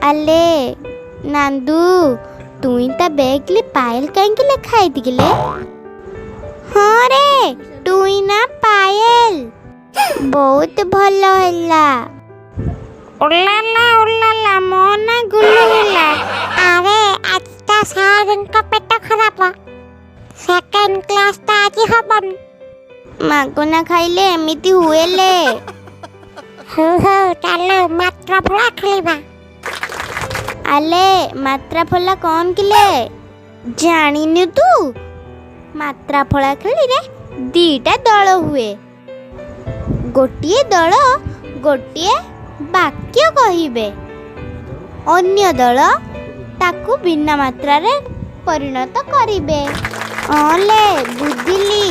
ଆଲେ ନାନ୍ଦୁ, ତୁଇ ତା ବେଗଲି ପାୟଲ କାହିଁକି ଲେଖା ହେଇତିକିଲେ? ହଁ ରେ, ତୁଇ ନା ପାୟଲ। ବହୁତ ଭଲ ହେଲା। ଓଲାଲା ଓଲାଲା, ମୋ ନା ଗୁଲୁଗୁଲା। ଆରେ ଆଜି ତ ସାର୍ଙ୍କ ପେଟ ଖରାପ, ସେକେଣ୍ଡ କ୍ଲାସଟା ଆଜି ହବନି। ମାଗଣା ଖାଇଲେ ଏମିତି ହୁଏଲେ। ହଉ ହଉ, ଚାଲ ମାତ୍ରା ଫଳା ଖେଳିବା। ଆଲେ ମାତ୍ରା ଫଲା କଣ କିଲେ ଜାଣିନୁ ତୁ? ମାତ୍ରା ଫଳା ଖେଳିରେ ଦିଟା ଦଳ ହୁଏ। ଗୋଟିଏ ଦଳ ଗୋଟିଏ ବାକ୍ୟ କହିବେ, ଅନ୍ୟ ଦଳ ତାକୁ ବିନା ମାତ୍ରାରେ ପରିଣତ କରିବେ। ହଁ ଲେ, ବୁଝିଲି।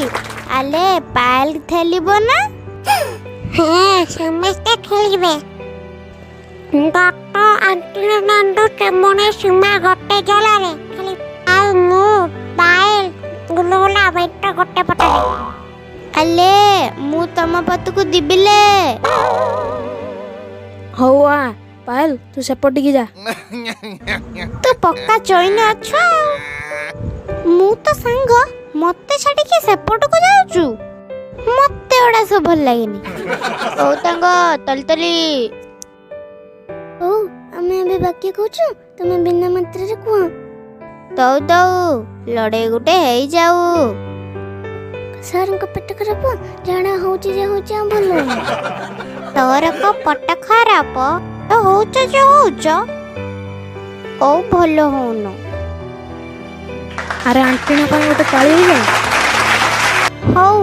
ଆଲେ ପାୟଲ ଖେଳିବ ନା? ହଁ, ସମସ୍ତେ ଖେଳିବେ। ଗତ ଆଣ୍ଟିନା, ନାନ୍ଦୁ, ଟେମୁଣି, ସୀମା ଗୋଟେ ଦଳରେ ଖେଳିବେ ଆଉ ମୁଁ, ପାୟଲ, ଗୁଲୁଗୁଲା, ବେଣ୍ଟ ଗୋଟେ ପଟରେ। ଆଲେ ମୁଁ ତମ ପଟକୁ ଯିବିଲେ। ହଉ ଆ ପାୟଲ, ତୁ ସେପଟିକି ଯା। ତୁ ପକ୍କା ଚଇନ ଅଛୁ ଆଉ। ମୁଁ ତ ସାଙ୍ଗ, ମତେ ଛାଡ଼ିକି ସେପଟକୁ ଯାଉଛୁ? ମତେ ଏଗୁଡ଼ା ସବୁ ଭଲ ଲାଗେନି। ହଉ ତାଙ୍କ ତଲି ତଲି। ହଉ, ଆମେ ଏବେ ବାକ୍ୟ କହୁଛୁ, ତମେ ବିନା ମାତ୍ରାରେ କୁହ। ଦଉ ଦଉ ଲଢ଼େଇ ଗୋଟେ ହେଇଯାଉ। ସାର୍ଙ୍କ ପେଟ ଖରାପ, ଝାଡ଼ା ହଉଛି ଯେ ହଉଛି ଆଉ ଭଲ ହଉନି। ତୋର କ ପଟ ଖରାପ ତ ହଉଛ ଯେ ହଉଛ ଆଉ ଭଲ ହଉନ। ଆରେ ଆଣ୍ଟିନା ପାଇଁ ଗୋଟେ ପାଳି ହେଇଯାଉ। ହଉ,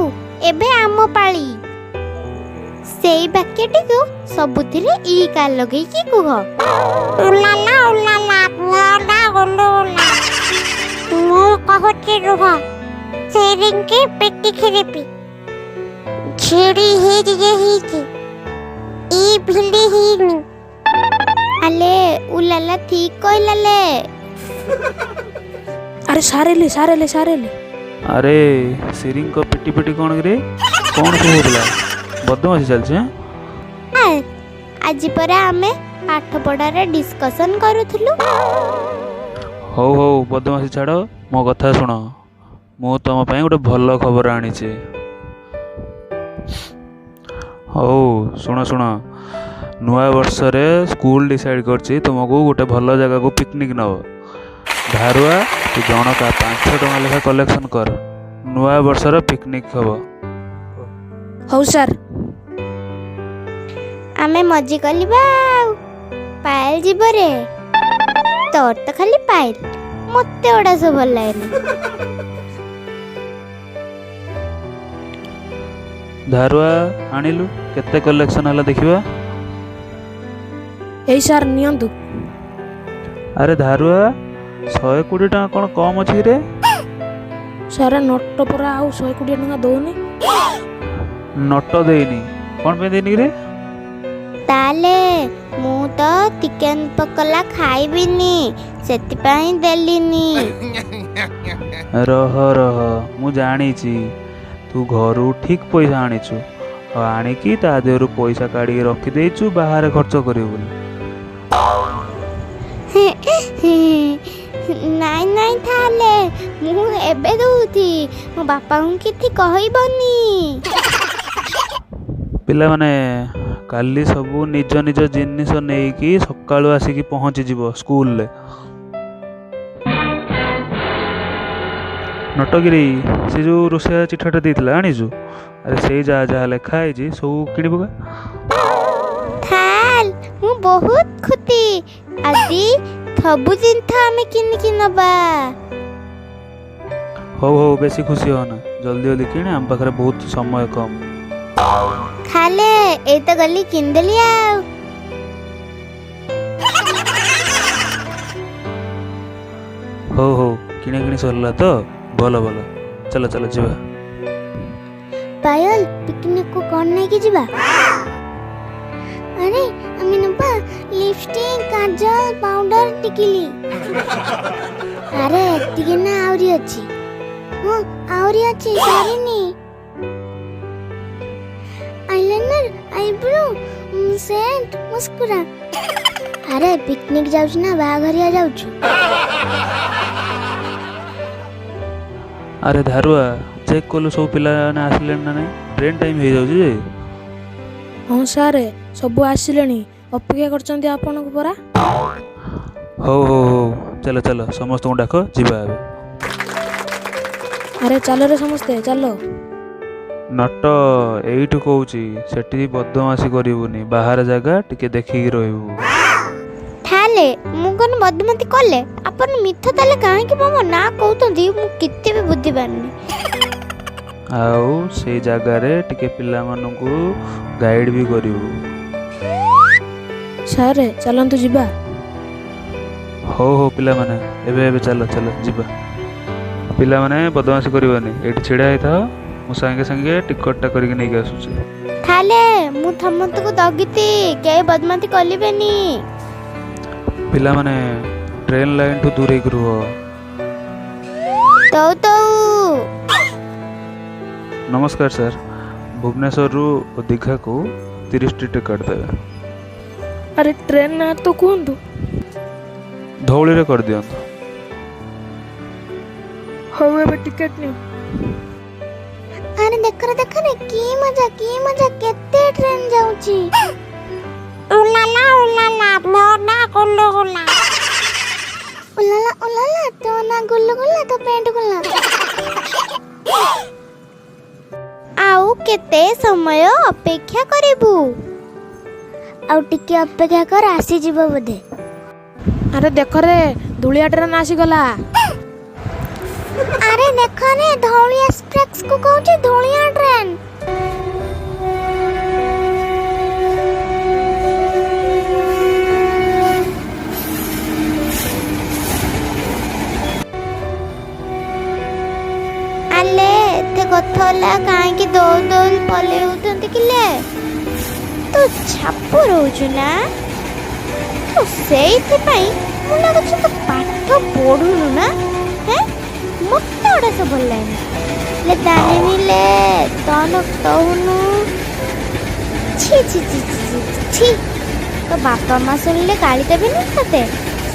ଏବେ ଆମ ପାଳି। ସେଇ ବାକ୍ୟଟିକୁ ସବୁଥିରେ ଇ କା ଲଗେଇକି କୁହ। ଉଲାଲା ଉଲାଲା, ମୋ ନା ଗୁଲୁଗୁଲା। ମୁଁ କହୁଛି ରୁହ। ସେରିଙ୍କି ପେଟି ଖିରିପି ଝିଡ଼ି ହେଇଛି ଯେ ହେଇଛି, ଇ ଭିଲି ହେଇନି। ଆଲେ ଉଲାଲା ଠିକ କହିଲାଲେ। ଆରେ ସାର୍ ହେଲେ, ସାର୍ ହେଲେ, ସାର୍ ହେଲେ। ଆରେ ସିରିଙ୍କ ପିଟି ପିଟି କ'ଣ କିରେ? କ'ଣ ସବୁ ହଉଥିଲା? ବଦମାସି ଚାଲିଛି ଆଁ? ଆଜି ପରା ଆମେ ପାଠ ପଢ଼ାରେ ଡିସ୍କସନ୍ କରୁଥିଲୁ। ହଉ ହଉ, ବଦମାସି ଛାଡ଼, ମୋ କଥା ଶୁଣ। ମୁଁ ତମ ପାଇଁ ଗୋଟେ ଭଲ ଖବର ଆଣିଛି। ହଉ ଶୁଣ ଶୁଣ, ନୂଆ ବର୍ଷରେ ସ୍କୁଲ ଡିସାଇଡ଼୍ କରିଛି ତୁମକୁ ଗୋଟେ ଭଲ ଜାଗାକୁ ପିକନିକ୍ ନେବ। ଧାରୁଆ, ତୁ ଜଣକା 5 ଟଙ୍କା ଲେଖା କଲେକ୍ସନ୍ କର, ନୂଆ ବର୍ଷର ପିକନିକ୍ ହେବ। ହଉ ସାର୍। ଆମେ ମଜି କଲିବା ଆଉ ପାୟଲ ଯିବରେ। ତୋର ତ ଖାଲି ପାୟଲ, ମତେ ଓଡ଼ା ସବୁ ଭଲ ଲାଗେନି। ଧାରୁଆ, ଆଣିଲୁ କେତେ କଲେକ୍ସନ୍ ହେଲା ଦେଖିବା। ଏଇ ସାର୍, ନିଅନ୍ତୁ। ଆରେ ଧାରୁଆ, 120 ଟଙ୍କା କ'ଣ କମ୍ ଅଛି କିରେ? ସାର୍, ନଟ ପରା ଆଉ 120 ଟଙ୍କା ଦଉନି। ନଟ ଦେଇନି? କ'ଣ ପାଇଁ ଦେଇନି କିରେ? ତାହେଲେ ମୁଁ ତ ଚିକେନ ପକୋଲା ଖାଇବିନି, ସେଥିପାଇଁ ଦେଲିନି। ରହ ରହ, ମୁଁ ଜାଣିଛି ତୁ ଘରୁ ଠିକ୍ ପଇସା ଆଣିଛୁ ଆଉ ଆଣିକି ତା ଦେହରୁ ପଇସା କାଢ଼ିକି ରଖିଦେଇଛୁ ବାହାରେ ଖର୍ଚ୍ଚ କରିବୁ ବୋଲି। ନାଇଁ ନାଇଁ, ତାହେଲେ ମୁଁ ଏବେ ଦଉଛି, ମୋ ବାପାଙ୍କୁ କିଛି କହିବନି। ପିଲାମାନେ, କାଲି ସବୁ ନିଜ ନିଜ ଜିନିଷ ନେଇକି ସକାଳୁ ଆସିକି ପହଞ୍ଚିଯିବ ସ୍କୁଲରେ। ନଟଗିରି, ସେ ଯେଉଁ ରୋଷେଇଆ ଚିଠାଟା ଦେଇଥିଲା ଆଣିଛୁ? ଆରେ ସେଇ ଯାହା ଯାହା ଲେଖା ହେଇଛି ସବୁ କିଣି ପକା। ଥାଲ, ମୁଁ ବହୁତ ଖୁସି। ଆଜି ସବୁ ଜିନିଷ ଆମେ କିଣିକି ନବା। ହଉ ହଉ, ବେଶୀ ଖୁସି ହଅନା, ଜଲ୍ଦି ଜଲ୍ଦି କିଣେ, ଆମ ପାଖରେ ବହୁତ ସମୟ କମ୍। ଖାଲେ, ଏଇ ତ ଗଲି କିଣିଦେଲି ଆଉ। ହଉ ହଉ, କିଣା କିଣି ସରିଲା ତ? ଭଲ ଭଲ, ଚାଲ ଚାଲ ଯିବା। ପାୟଲ, ପିକନିକକୁ କ'ଣ ନେଇକି ଯିବା? ଆରେ ଆମେ ନେବା ଲିପଷ୍ଟିକ୍, କାଜଲ, ପାଉଡର, ଟିକିଲି। ଆରେ ଏତିକି ନା ଆହୁରି ଅଛି? ହଁ, ଆହୁରି ଅଛି, ସରିନି। Eyeliner, eyebrow, scent, mascara. ଆରେ ପିକନିକ୍ ଯାଉଛୁ ନା ବାହାଘରିଆ ଯାଉଛୁ? ଆରେ ଧାରୁଆ, ଚେକ୍ କଲୁ ସବୁ ପିଲାମାନେ ଆସିଲେଣି ନା ନାହିଁ? ଟ୍ରେନ୍ ଟାଇମ୍ ହେଇଯାଉଛି ଯେ। ହଁ ସାର୍, ସବୁ ଆସିଲେଣି, ଅପେକ୍ଷା କରିଛନ୍ତି ଆପଣଙ୍କୁ ପରା। ହଉ ହଉ ହଉ, ଚାଲ ଚାଲ, ସମସ୍ତଙ୍କୁ ଡାକ, ଯିବା ଏବେ। ଆରେ ଚାଲରେ ସମସ୍ତେ ଚାଲ। ନଟ, ଏଇଠୁ କହୁଛି, ସେଠି ବଦମାସି କରିବୁନି। ବାହାର ଜାଗା ଟିକେ ଦେଖିକି ରହିବୁ। ତାହେଲେ ମୁଁ କ'ଣ ବଦମାତି କଲେ? ଆପଣ ମିଥ ତାହେଲେ କାହିଁକି ମୋ ନାଁ କହୁଛନ୍ତି? ମୁଁ କେତେ ବି ବୁଦ୍ଧି ପାରୁନି। ଆଉ ସେଇ ଜାଗାରେ ଟିକେ ପିଲାମାନଙ୍କୁ ଗାଇଡ଼ ବି କରିବୁ। ସାର୍, ଚାଲନ୍ତୁ ଯିବା। ହଉ ହଉ ପିଲାମାନେ, ଏବେ ଏବେ ଚାଲ ଚାଲ ଯିବା। ପିଲାମାନେ, ବଦମାସି କରିବନି, ଏଇଠି ଛିଡ଼ା ହେଇଥାଅ, ମୁଁ ସାଙ୍ଗେ ସାଙ୍ଗେ ଟିକଟଟା କରିକି ନେଇକି ଆସୁଛି। ତାହେଲେ ମୁଁ ସମସ୍ତଙ୍କୁ ଦଗିତି, କେହି ବଦମାତି କରିବେନି। ପିଲାମାନେ, ଟ୍ରେନ୍ ଲାଇନ୍ଠୁ ଦୂରେଇକି ରୁହ। ତଉ ତଉ। ନମସ୍କାର ସାର୍, ଭୁବନେଶ୍ୱରରୁ ଦୀଘାକୁ 30ଟି ଟିକେଟ୍ ଦେବେ। ଆରେ ଟ୍ରେନ୍ ନାଁ ତ କୁହନ୍ତୁ। ଧଉଳିରେ କରିଦିଅନ୍ତୁ। ହଉ, ଏବେ ଟିକେଟ୍ ନିଅ। ଆରେ ଦେଖରେ ଦେଖରେ, କି ମଜା କି ମଜା, କେତେ ଟ୍ରେନ୍ ଯାଉଛି। ଉଲାଲା ଉଲାଲା, ମୋ ନାଁ ଗୁଲୁଗୁଲା। ଉଲାଲା ଉଲାଲା, ତୋ ନା ଗୁଲୁଗୁଲା, ତୋ ପ୍ୟାଣ୍ଟ ଗୁଲା। ଆଉ କେତେ ସମୟ ଅପେକ୍ଷା କରିବୁ? ଆଉ ଟିକେ ଅପେକ୍ଷା କର, ଆସିଯିବ ବୋଧେ। ଆରେ ଦେଖରେ, ଧୂଳିଆ ଟ୍ରେନ୍ ଆସିଗଲା। ଆରେ ଦେଖରେ, ଧଉଳି ଏକ୍ସପ୍ରେସ କୁ କହୁଛି ଧୂଳିଆ ଟ୍ରେନ୍। ଆଲେ ଏତେ କଥା ହେଲା, କାହିଁକି ଦୌଡ଼ ଦୌଡ଼ ପଲେଇ ହଉଛନ୍ତି କିଲେ? ତୁ ଛାପ ରହୁଛୁ ନା ତୁ? ସେଇଥିପାଇଁ ମୁଁ ଲାଗୁଛି ତୁ ପାଠ ପଢୁନୁ ନା? ହେଁ, ମତେ ଗୁଡ଼ା ସବୁ ଭଲ ଲାଗେନି ଲେ ଦାନିନି ଲେ ତନ ତହୁନୁ। ଛି ଛି ଛି ଛି ଛି ଛି, ତୋ ବାପା ମା ଶୁଣିଲେ ଗାଳି ଦେବେନି ତତେ?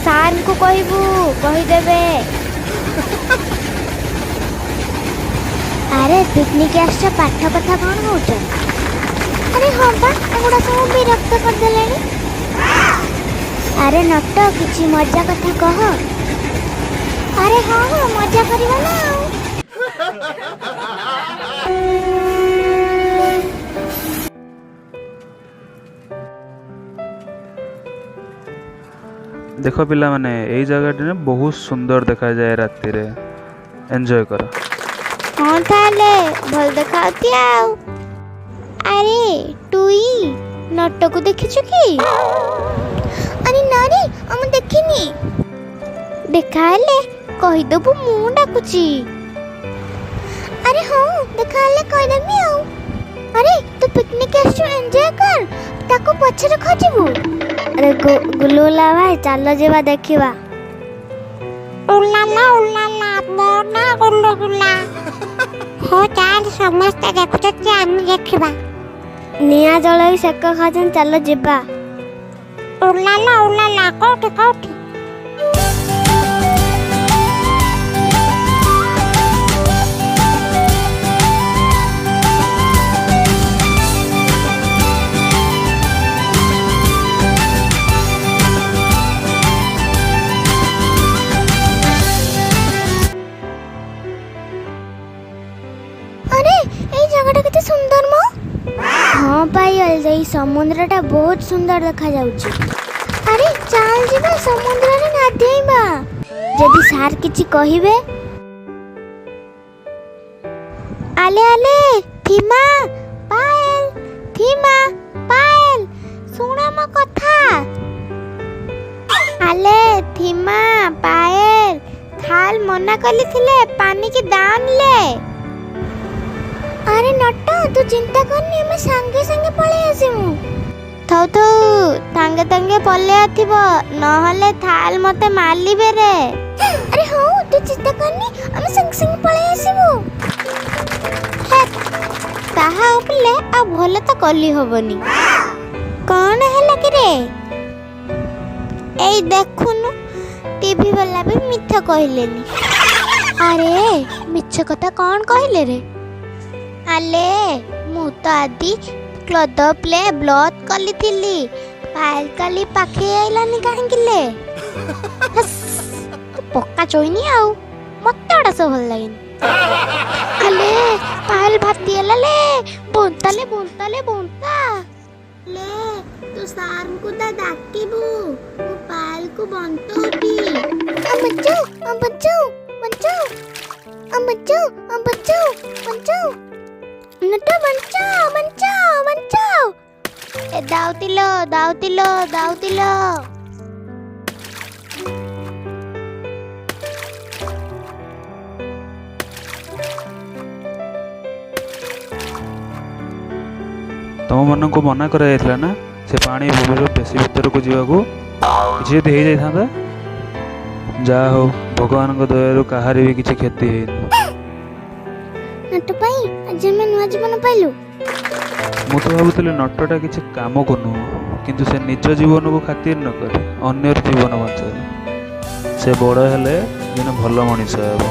ସାର୍ଙ୍କୁ କହିବୁ, କହିଦେବେ। ଆରେ ପିକନିକ୍ ଆସିଛ, ପାଠ କଥା କ'ଣ କହୁଛ? ଆରେ ହଁ ପା, ଏଗୁଡ଼ା ସବୁ ବିରକ୍ତ କରିଦେଲେଣି। ଆରେ ନଟ, କିଛି ମଜା କଥା କହ। ଆରେ ହଁ ହଁ, ମଜା କରିବା ନା ଆଉ। ଦେଖ ପିଲାମାନେ, ଏଇ ଜାଗାଟି ନା ବହୁତ ସୁନ୍ଦର ଦେଖାଯାଏ ରାତିରେ, ଏନ୍ଜୟ କର। ହଁ, ତାହେଲେ ଭଲ ଦେଖାଯାଉଛି ଆଉ। ଆରେ ଟୁଇ, ନଟକୁ ଦେଖିଛୁ କି? ଆରେ ନା ରେ, ମୁଁ ଦେଖିନି। ଦେଖା ହେଲେ କହିଦେବୁ ମୁଁ ଡାକୁଛି। ଆରେ ହଁ, ଦେଖା ହେଲେ କହିଦେବି ଆଉ। ଆରେ ତୁ ପିକନିକ୍ ଆସିଛୁ, ଏନ୍ଜୟ କର, ତାକୁ ପଛରେ ଖୋଜିବୁ। ଆରେ ଗୁଲୁଗୁଲା ଭାଇ, ଚାଲ ଯିବା ଦେଖିବା। ଉଲାଲା ଉଲାଲା, ମୋ ନାଁ ଗୁଲୁଗୁଲା। ହଉ ଚାଲ, ସମସ୍ତେ ଦେଖୁଛନ୍ତି, ଆମେ ଦେଖିବା। ନିଆଁ ଜଳେଇ ସେକ ଖାଉଛନ୍ତି, ଚାଲ ଯିବା। ଉଲାଲା ଉଲାଲା, କୋଉଠି କୋଉଠି? ଆରେ ଏଇ ଜାଗାଟା କେତେ ସୁନ୍ଦର ମ! ହଁ ପାୟଲ, ଏଇ ସମୁଦ୍ରଟା ବହୁତ ସୁନ୍ଦର ଦେଖାଯାଉଛି। ଆରେ ଚାଲ ଯିବା, ସମୁଦ୍ରରେ ଗାଧେଇବା। ଯଦି ସାର୍ କିଛି କହିବେ? ଆଲେ ଆଲେ, ଥୀମା ପାୟଲ, ଥୀମା ପାୟଲ, ଶୁଣ ମୋ କଥା। ଆଲେ ଥୀମା ପାୟଲ, ଥାଲ ମନା କରିଥିଲେ ପାନିକି ଦାନଲେ। ଆରେ ନଟ, ତୁ ଚିନ୍ତା କରନି, ଆମେ ସାଙ୍ଗେ ସାଙ୍ଗେ ପଳେଇ ଆସିବୁ। ଥାଉ ଥାଉ, ସାଙ୍ଗେ ସାଙ୍ଗେ ପଳେଇ ଆସିବ, ନହେଲେ ଥାଲ ମତେ ମାରିବେ ରେ। ଆରେ ହଉ, ତୁ ଚିନ୍ତା କରନି, ଆମେ ସାଙ୍ଗେ ସାଙ୍ଗେ ପଳେଇ ଆସିବୁ। ହେତ୍, ତାହା ଉପରେ ଆଉ ଭଲ ତ କଲି ହବନି। କ'ଣ ହେଲା କି ରେ? ଏଇ ଦେଖୁନୁ, ଟିଭି ବାଲା ବି ମିଛ କହିଲେନି। ଆରେ, ମିଛ କଥା କ'ଣ କହିଲେ ରେ? ଆଲେ, ମୁଁ ତ ଆଦି କ୍ଲଦ ପ୍ଲେ ବ୍ଲତ୍ କରିଥିଲି। ପାଏଲ କାଲି ପାଖେଇ ଆଇଲାନି କାହିଁକି ଲେ? ହେସ୍, ତୁ ପକ୍କା ଚୋଇନି ଆଉ ମତେ ଓଡ଼ା ସବୁ ଭଲ ଲାଗେନି। ଆଲେ, ପାଏଲ ଭାତି ହେଲା ଲେ, ବନ୍ତାଲେ ବନ୍ତାଲେ ବନ୍ତା ଲେ। ତୁ ସାର୍ଙ୍କୁ ଦା ଡାକିବୁ, ମୁଁ ପାଏଲକୁ ବନ୍ତଉବି। ବଞ୍ଚାଉ, ବଞ୍ଚାଉ, ବଞ୍ଚାଉ, ବଞ୍ଚାଉ, ବଞ୍ଚାଉ, ବଞ୍ଚାଉ, ନଟ, ବଞ୍ଚାଅ, ବଞ୍ଚାଅ, ବଞ୍ଚାଅ। ଏ ଦାଉତିଲ, ଦାଉତିଲ, ଦାଉତିଲ। ତୁମମାନଙ୍କୁ ମନା କରାଯାଇଥିଲା ନା ସେ ପାଣି ବେଶୀ ଭିତରକୁ ଯିବାକୁ? କିଛି ଯଦି ହେଇଯାଇଥାନ୍ତା? ଯାହା ହଉ, ଭଗବାନଙ୍କ ଦୟାରୁ କାହାରି ବି କିଛି କ୍ଷତି ହେଇନି। ନଟ ପାଇଁ ଆଜି ଆମେ ନୂଆ ଜୀବନ ପାଇଲୁ। ମୁଁ ତ ଭାବୁଥିଲି ନଟଟା କିଛି କାମକୁ ନୁହଁ, କିନ୍ତୁ ସେ ନିଜ ଜୀବନକୁ ଖାତିର ନ କରି ଅନ୍ୟର ଜୀବନ ବଞ୍ଚାଇଲା। ସେ ବଡ଼ ହେଲେ ଜଣେ ଭଲ ମଣିଷ ହେବ।